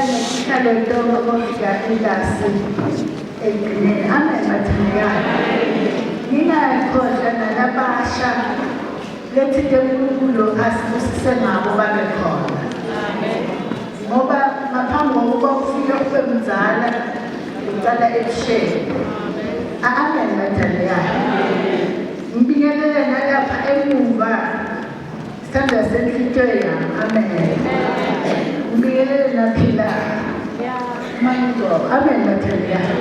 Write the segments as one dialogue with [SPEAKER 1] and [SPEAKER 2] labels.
[SPEAKER 1] Nesihlalo ntonke kofika entasi ekugcineni. Amen, bathandekayo. Ngingakhohlwa nalabasha lethinte uNkulunkulu asibusise ngabo babe khona. Ngoba ngaphambi kokuba ufike ube mzala uqala ebusheni. Amen, bathandekayo. Ngibingelele nalapha emuva sithanda senhlitiyo yami. Amen. Ngibingelele naphila. Mangigcobo. Amen, bathandekayo.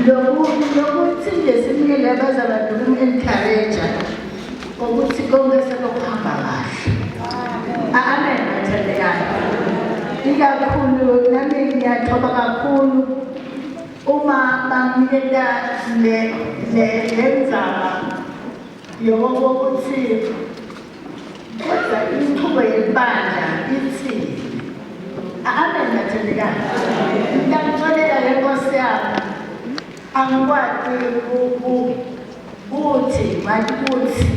[SPEAKER 1] Lokuthi nje sinikele abazalwane ukum-encourage ukuthi konke sekuhamba kahle. Amen, bathandekayo. Ikakhulu nami ngiyathoba kakhulu uma banginiketa le le le ndzaba yokokuthi kodwa inchubo yebandla ithi. Amen, bathandekayo. Ngiyamxolela le nkosi yami, angikwati kuthi ngathi kuthi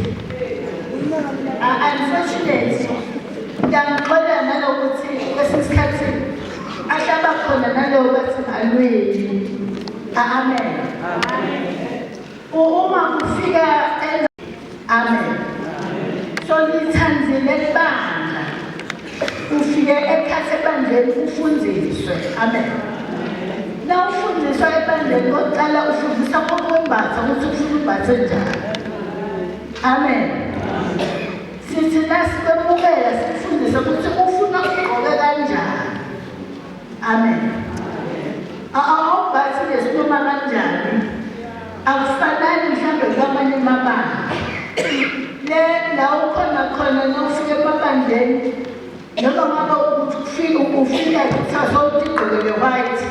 [SPEAKER 1] unfortunately ngiyamxolela nalokuthi kwesinye isikhathi ahlaba khona nalowo bathi alweni. Amen. Uma kufika, amen, so lithanzile libandla, ufike ekhathi ebandleni ufundiswe. Amen. Na ufundiswa ebandleni, kokuqala ufundisa kokwembatha, ukuthi ufuna umbathe njani. Amen. Sithi nasikwemukela sikufundise ukuthi ufuna ugqoke kanjani. Amen. Awubhathi ngesinoma kanjani, akufanani mhlawumbe kwamanye amabandla le la ukhona khona. Nofika emabandleni, noma ngabe ufika ufika kusasa utigqokele white,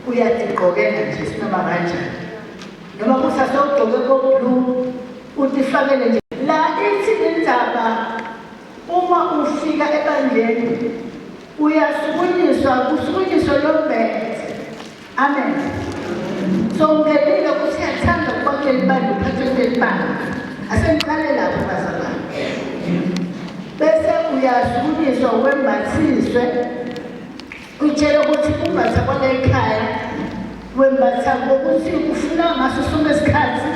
[SPEAKER 1] uyatigqokela nje sinoma kanjani, noma kusasa ugqoke ko-blue, utifakele nje. La ithi indzaba, uma ufika ebandleni uyasukunyiswa, kusukunyiswa lo mbethe. Amen. So ungenile ukuthi uyathanda ukuba kuleli bandla, uphathwe kuleli bandla. Asengiqale lapho, bazalwane. Bese uyasukunyiswa, wembathiswe, utshele ukuthi umbatha kwala ekhaya, wembatha ngokuthi ufuna ngaso sonke isikhathi.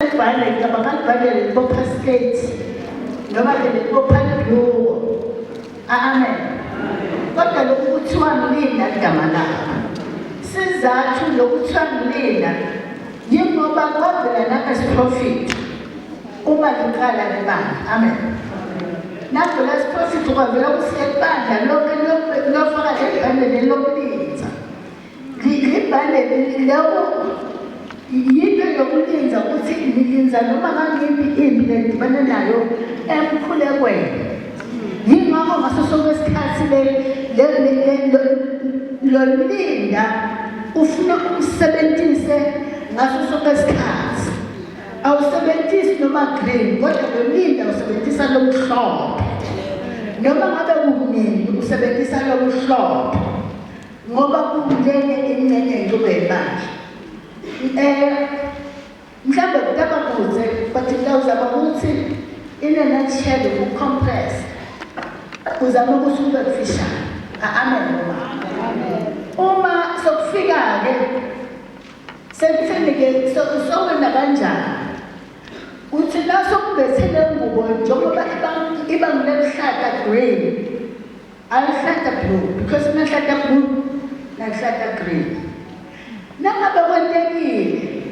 [SPEAKER 1] Libhale, ngicabanga libhale libopha skate noma-ke libopha libhluko. Amen. Kodwa lokhu kuthiwa ngilinda igama lakho, sizathu lokuthiwa ngilinda yingoba kwavela nangesiprofitho uma liqala lebandla. Amen. Navela isiprofitho, kwavela ukuthi lebandla lonke liyofaka lelibhande leli lokulinza. Libhande leyo yinto yokulinza, ukuthi nilinza noma ngangiphi impi lenidibane nayo emkhulekweni. Yingakho ngaso sonke isikhathi lo linda ufuna umsebenzise ngaso sonke isikhathi. Awusebenzisi noma green, kodwa lo linda usebenzisa lomhlophe. Noma ngabe kunini usebenzisa lomhlophe, ngoba kungenye ingcenye yenqubo yebandla. Mhlawumbe kutaba kuze, but ngiyawuzama ukuthi in a nutshell, uku-compress, uzame ukuthi ube kufishane. Amen. Noma uma sokufika-ke sekutheni-ke, sokwenza kanjani? Uthi la sokubethe le ngubo, njengoba iba ngileluhlata green, aluhlata blue, because kunehlata blue naluhlata green. Nangabe kwentekile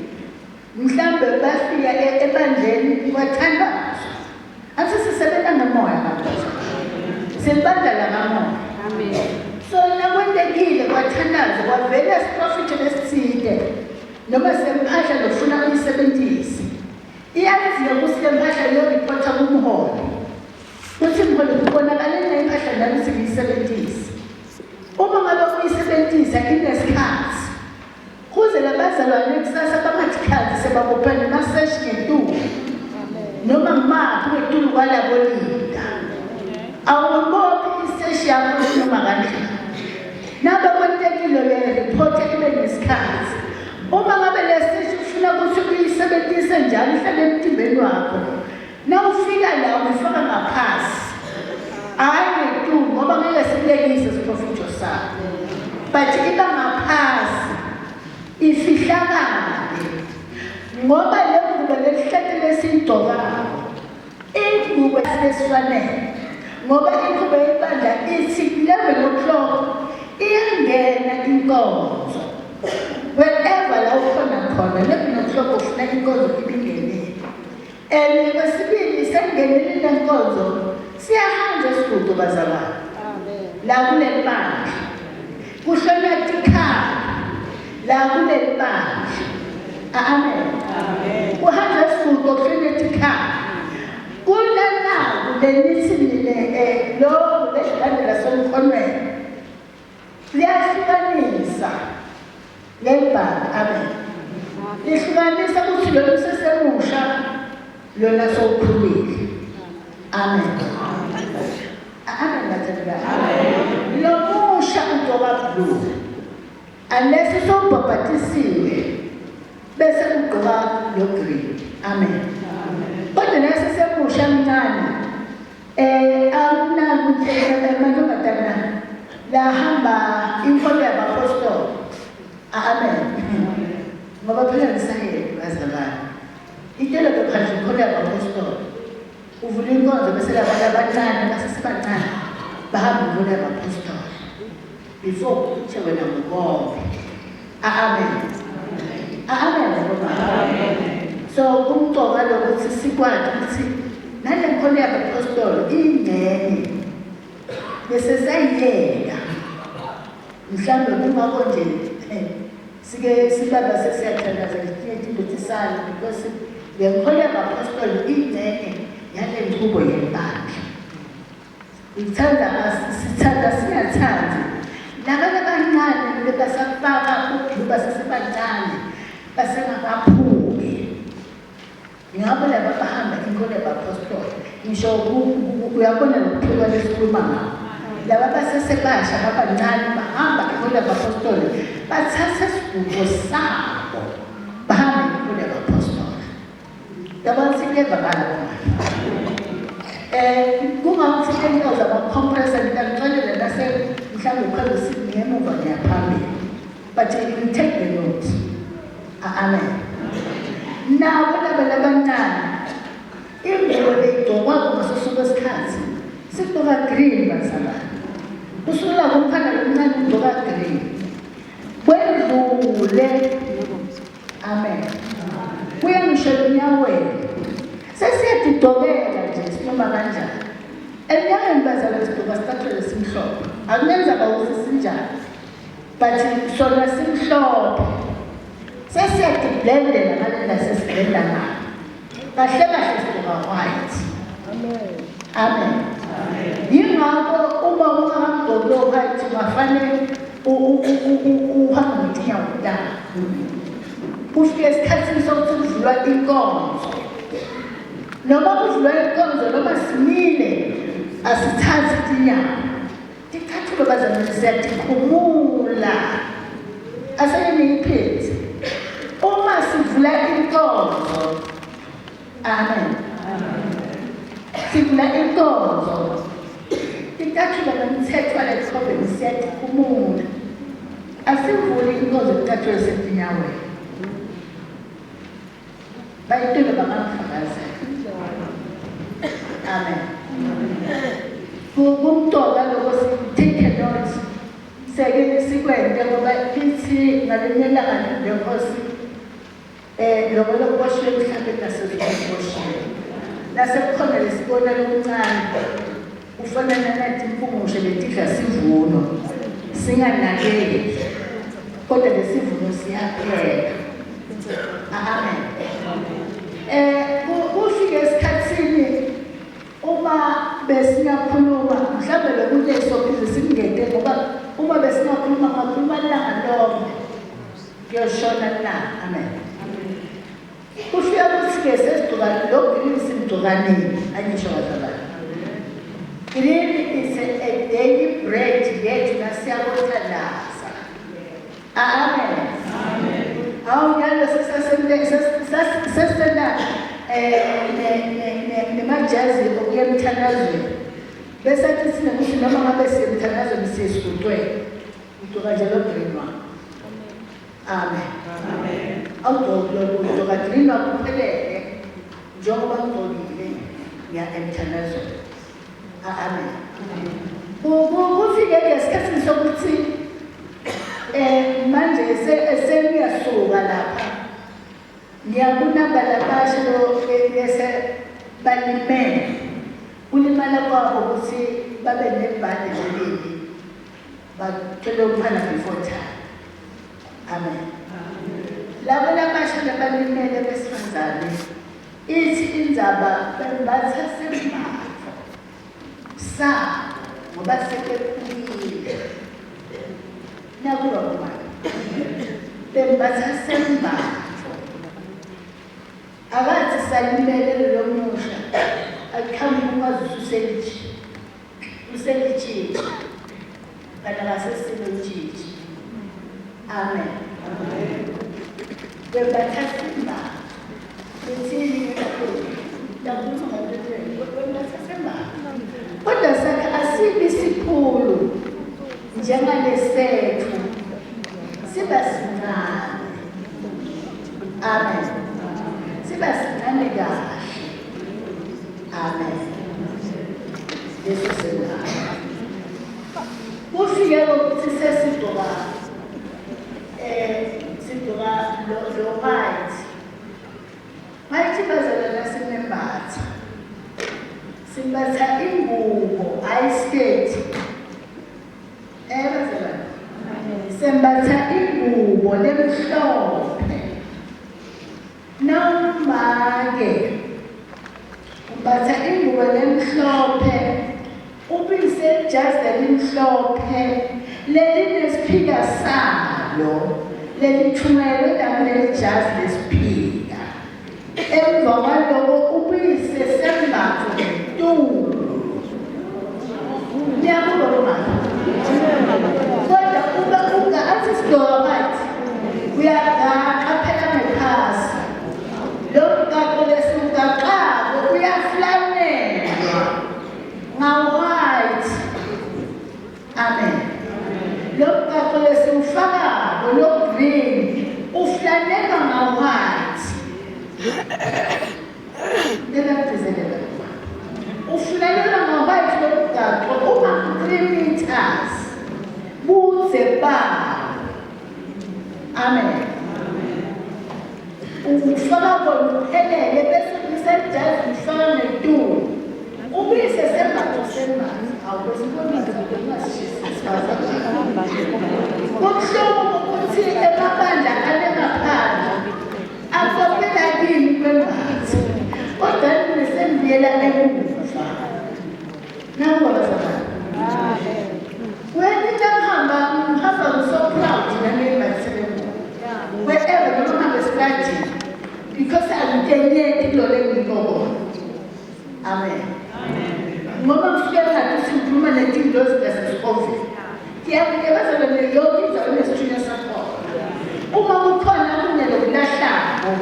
[SPEAKER 1] mhlambe bafika ebandleni kwathandazwa, athi sisebenza ngomoya abantu, silibandla lakamoya. So nakwentekile kwathandazwa, kwavela isiprofitho lesithide noma sempahla lofuna uyisebenzise, iyaziwa ukuthi le mpahla iyoripotha kumholi, kuthi mholi, kubonakale nempahla nami singiyisebenzise. Uma ngabe uyisebenzisa inesikhathi, kuze labazalwane kusasa bangathi khathi sebabophene maseshi ngetulu noma ngimaphi ngetulu kwalabo linda. Awubophi iseshi yakho noma kanjani. Nabe kwentekile le report ibe nesikhathi. Uma ngabe lesishi ufuna ukuthi uyisebenzise njalo, ihlale emtimbeni wakho, nawufika la uyifaka ngaphasi, hhayi ngetulu, ngoba ngeke sikulekise isiprofitho sakho. But iba ngaphasi ifihlakale ngoba le ngubo lelihlete lesiyigcokako ingubo esifanele ngoba ingubo yebandla ithi 11 o'clock iyangena inkonzo wherever la ukhona khona 11 o'clock ufuna inkonzo ibingenile. And kwesibili sengenile lenkonzo siyahanjwa sigudu bazalwane la kuleli bandla kuhlonywa tikhali la kuleli bandla. Amen. Kuhanjwa sigudu kuhlonywa tikhali kunanaku lenithi nine lo lelibhande lasemkhonweni liyahlukanisa lelibhande. Amen. Lihlukanisa ukuthi lona usesemusha lona sowukhulile. Amen. Amen bathandekayo. Lo musha ugcoka blue unless sowubhabhatisiwe bese ugqoka lo green. Amen. Kodwa nasesemusha mncane akunakuthi amantombazana lahamba inkolo yabapostoli. Amen. Ngoba phela ngisayele bazalwane itelo lokhandla inkolo yabapostoli uvula inkonzo bese labantu abancane basesebancane bahamba inkolo yabapostoli before kuthi wena ngubonke. Amen. Amen. So kumcoka lokuthi sikwazi ukuthi nale nkolo yabapostoli ingxenye bese sayiyeka mhlawumbe kungakho nje sike sibaba sesiyathandaza letinye izinto tisale because le nkolo yabapostoli ingxenye yale nchubo yebandla. Ithanda sithanda singathandi labantu abancane bebasafaka ubhlu basesebancane basengakaphuki ngabo laba bahamba inkolo yabapostoli ngisho uyabona lokuphuka lesikhuluma ngako laba basesebasha babancane bahamba inkolo yabapostoli bathatha isigubo sabo bahamba inkolo yabapostoli. Yabona sikuyevakala khona kungakuthi inyawo zama-compressor ngiyangixelela nase mhlawumbe ukhwele ngemuva ngiyaphambili but you take the note. Amen. Nabo laba labancane ingubo leyigcokwako ngaso sonke isikhathi sigcoka green bazalwane kusukela kumfana lomncane ugcoka green kwendlule. Amen. Kuya ngisho enyaweni sesiyadidokela nje sinoma kanjani enyaweni bazalwane sigcoka sicathulo esimhlophe akunenzaba ukuthi sinjani but sona simhlophe sesiyadiblendela ngalendlela sesiblenda ngayo kahle kahle sigcoka white. Amen. Yingakho uma ungakamgcoki lo white ungafanele uhambe ngetinyawo takho kufike esikhathini sokuthi kuvulwa inkonzo noma kuvulwa inkonzo noma simile asithathi tinyawo ticathulo bazalwane siyatikhumula aseke niyiphethe uma sivula inkonzo. Amen. Sivula inkonzo ticathulo nomthetho walelikhobeni siyatikhumula asivuli inkonzo ticathulo setinyaweni bayitolo bangangifakazela. Amen. Kumcoka lokho take a note seke sikwente ngoba lithi ngalinye ilanga lenkosi lokho lokuboshiwe emhlabeni nasezulwini kuboshiwe nasekukhona lesibona lokuncane kufana nanathi impungushe letidla sivuno singanakeki kodwa lesivuno siyaphela. Amen. Kufike esikhathini uma besingakhuluma mhlawumbe lokunye sophinde sikungete ngoba uma besingakhuluma ngakhuluma ilanga lonke kuyoshona na. Amen. Kufika ukuthi-ke sesigcoka lo green simgcoka nini angisho bazalwane green is a daily bread yethu nasiyabothandaza. Amen. Awu nyalo sesisena nemajazi okuya emthandazweni bese athi sinokuthi noma ngabe siye emthandazweni siye esigucweni. Ugcoka nje lo green wakho. Amen. Awugcoki lo, ugcoka green wakho uphelele njengoba ngigcokile, ngiya emthandazweni. Amen. Kufike ngesikhathi sokuthi manje seniyasuka lapha, ngiyakunamba labasha lo bese balimele. Kulimala kwabo ukuthi babe nebhande lelibi, bathole umfana before time. Amen. Labo labasha labalimele besifazane, ithi indzaba bembatha sembatho sabo ngoba sebekhulile. Nakuba kumanje bembatha sembatho, akathi salimele lelo musha, aqhamuka ukwazi ususelitshi uselitshitshi, kanti akasesilo itshitshi. Amen. Bembatha sembatho, ithini lakhuluma ngalento, bembatha sembatho, kodwa sakhe asibi sikhulu njengalesethu, siba sincane. Amen. Siba sincane kahle. Amen. Leso sembatho kufike ukuthi sesigcoka sigcoka lo white. White, bazalwana, sinembatha, simbatha ingubo, ayiskirt. Bazalwane, sembatha ingubo lemhlophe. Nawumake umbatha ingubo lemhlophe, ubise ijazi elimhlophe lelinesiphika salo lelithungelwe nakuleli jazi lesiphika. Emva kwaloko ubuyise sembatho ngetulu. Ngiyabuka kumama, kodwa ube unga athi sigcoka white, uyagaqa phela ngephasi. Lo mgaqo lesiwugaqako uyaflanelwa nga-white. Amen. Lo mgaqo lesiwufakako lo green uflanelwa nga-white. Ngiyakugcizelela, uflanelwa nga-white lo mgaqo, uma 3 meters budze bawo. Amen. Ufaka kona uphelele, bese usejazi ufaka ngetulu, ubuyise sembatho sembatho. Kubuhlungu ukuthi emabandla alengaphandle akopela kimi kwembatho, kodwa nina senibuyela emuva. Nakuba bazalwane, wena into engihamba ngihamba ngiso proud nami embathisele wherever, noma ngihambe esitradini, because angikenyeti kulolo engikho. Amen. Ngoba ngifike ngathi sikhuluma netindozi zasesikovini, ngiyabike bazalwane, yonke indawo inesithunywa sakhona. Uma kukhona kunye lokulahlako,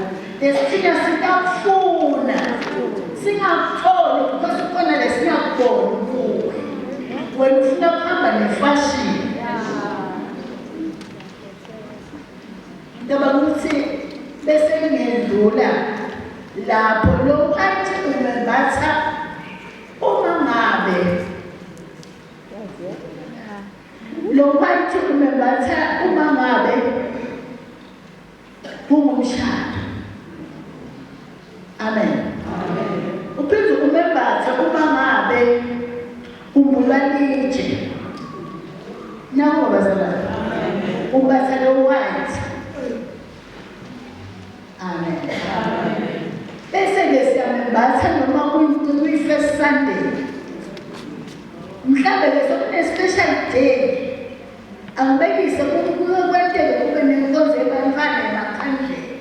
[SPEAKER 1] lesithunywa sitakufuna singakutholi because kukhona lesingakuboni kuwe. Wena ufuna ukuhamba nefashini. Ngicabanga ukuthi bese ngiyendlula lapho. Lo white umembatha uma ngabe, lo white umembatha uma ngabe kungumshado. Amen. Uphinde umembathe uma ngabe kumbulwa litshe. Nawo bazalwane, umbatha lo white. Amen. Bese ke siyamembatha noma kuyi-first Sunday, mhlambe ke sokune-special day. Angibekise, kuke kwenteke kube nenkonzo yebantwana emakhandleni.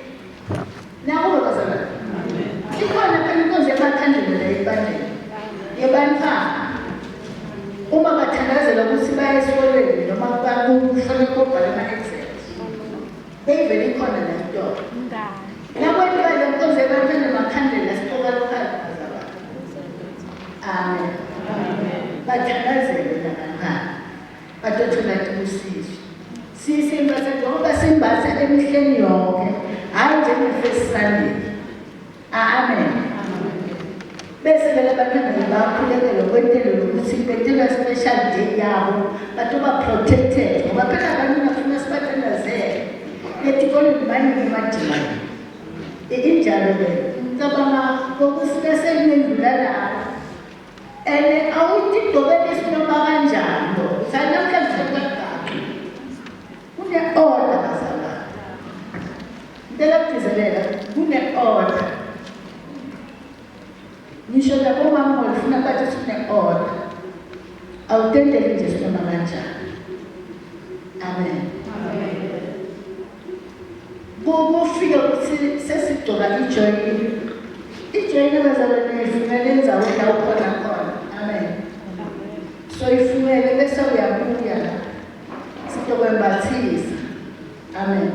[SPEAKER 1] Nakubo bazalwane, ikhona phela inkonzo yemakhandleni la ebandleni yebantwana, uma bathandazela ukuthi baye esikolweni noma kufanele kobhala ama-exams, beyivele ikhona le nto. Nakwentiwa le nkonzo yebantwana emakhandleni, asixoka lokhayo bazalwane. Amen. Bathandazele labantwana batothola usizo. Sisimbatha njengoba simbatha emihleni yonke, hhayi njenge-first Sunday. Amen. Bese-ke labantwana bakhulekele kwentelo lokuthi bentelwa special day yabo, batoba protected ngoba phela abantwana funa sibathandazele. Etikoleni baningi emadimani. Injalo le. Ngicabanga kokuthi selinendlula lapho. And awutigcobeli isinoma kanjani lo. Uthi namhlanje sekuyagaxa. Kune-order bazalwane. Ngicela ukugcizelela, kune-order. Ngisho nabomama ngifuna bathi sine-order. Awutendeli nje sinoma kanjani. Amen. Kufike ukuthi sesigcoba ijoyini. Ijoyini abazalwane ifunele endaweni la ukhona khona. Amen. So ifunele bese uyabuya la. Sitokwembathisa. Amen.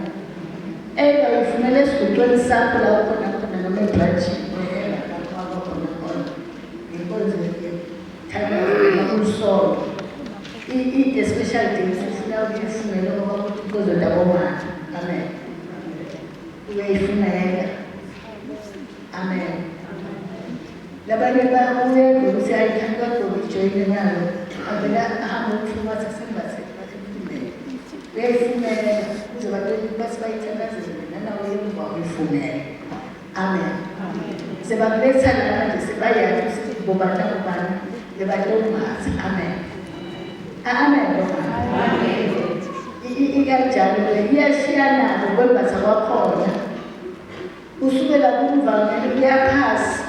[SPEAKER 1] Eka uyifunele esiguqweni sakho la ukhona khona noma ebrantshini wherever lapho wakho khona khona. Ngenkonzo yethandazo ulusonto. I special day usufuna ukuyifunela ngoba kuthi inkonzo ndabomama. Amen. Uyayifunela. Amen. Labanye bayabuya ukuthi ayithanda bagqoke ijoyini nalo. Avele ahambe ukufuna wathi asembathe bathi uyayifunela kuze bathi bayithandazele nanawe emuva uyifunela. Amen. Sebakuletha lapha nje sebayazi ukuthi bobani nabobani lebatombatha. Amen. Amen. Amen. Ikanjalo le iyashiyana ngokwembatha kwakhona. Kusukela kumvangeli kuya phasi.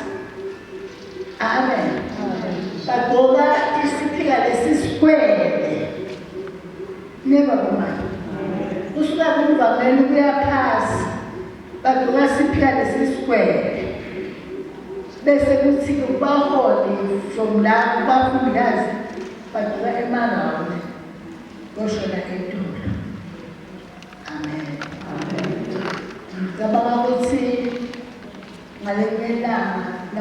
[SPEAKER 1] Amen. Bagqoka isiphika lesisikwele. Neba bomama. Kusuka kumvangeli kuya phasi. Bagqoka isiphika lesisikwele. Bese kuthi kubaholi from la kubafundazi bagqoka emarawundi. Koshona etulu. Amen.